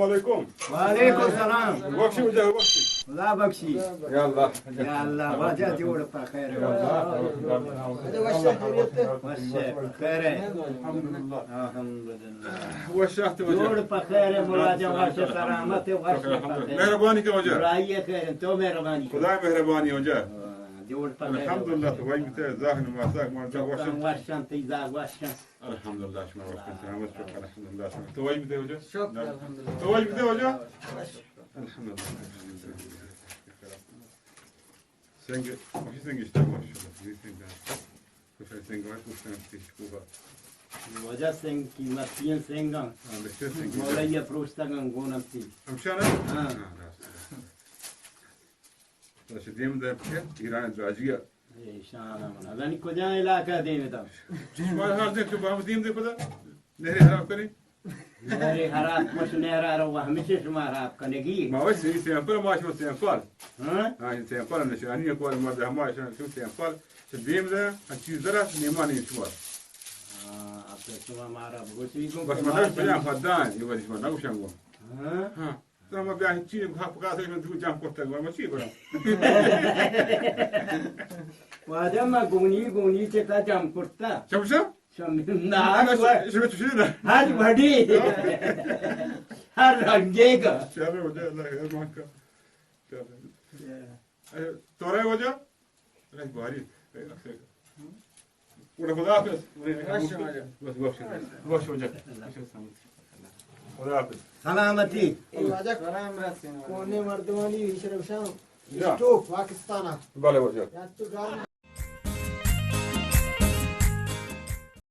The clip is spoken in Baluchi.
وعلیکم۔ وعلیکم السلام۔ بخشی واجہ، بخشی۔ خدا بخشی۔ یا اللہ۔ یا اللہ، واجہ جوڑ پہ خیر۔ یا اللہ۔ وش پہ خیر۔ الحمدللہ۔ الحمدللہ۔ وش آتے واجہ۔ جوڑ پہ خیر، ملا جان وش سلامت، وش پہ خیر۔ مہربانی کن واجہ۔ برائی خیر، تو مہربانی کن۔ خدا مہربانی واجہ۔ جوڑ پہ خیر۔ الحمدللہ، تو وای بیتے، زاہ نماسا، مردم وش۔ وش انت، تئی زاہ وش انت۔ الحمدللہ، شما وش انت، سلامت شما، الحمدللہ، شما۔ تو وای بیتے واجہ؟ شکر، الحمدللہ۔ تو وای بیتے واجہ؟ الحمدللہ۔ سنگ، وشی سنگ اشتا، ماشاءاللہ، سنگ۔ کچھ سنگ وش، کچھ سنگ پیش کو۔ واجہ سنگ قیمتی سنگ۔ ہاں، بہتر سنگ۔ مولا یہ پروشتا گن گونم سی۔ ہمشہ نا؟ ہاں۔ ہاں، راست۔ تو دیم دے پہ ایران دراجی۔ ایشان من ازانی کجا علاقہ دیم دا۔ شما ہر دے تو بام دیم دے پدا۔ نہر حراب کنی۔ نہر حراب مش نہر رو ہمیشہ شما حراب کنگی۔ ما وش سی سیمپل، ما شما سیمپل۔ ہاں؟ ہاں، سیمپل نشانی کو مرد ہما شان شو سیمپل۔ تو دیم دے، ہر چیز درا نیمانی شما۔ ہاں، اب تو شما مارا بگوشی کو بس مطلب پیا خدان، یہ وجہ شما نہ گوشنگو۔ ہاں؟ ہاں۔ تو ما بیا چی حق پکا سے من تو جام کرتا، ما چی برا۔ واجہ ما گونی گونی چتا جام کرتا۔ چمشا؟ شم-، نہ، نہ، شو-، شو-، شو-، شو-، نہ۔ ہر وڈی۔ ہر رنگے کا۔ چلو، واجہ، اللہ خیر مان کا۔ چلو۔ اے، تو رہے واجہ؟ اللہ باری۔ اے، اکثر۔ گڑا خدا حافظ۔ بس، بس، بس، بس۔ خدا حافظ۔ سلامتی۔ اے واجہ سلام رسین۔ کونے مردمانی ایشرا گوشاں۔ جا۔ اسٹوک پاکستان۔ بلے واجہ۔ یا تو گار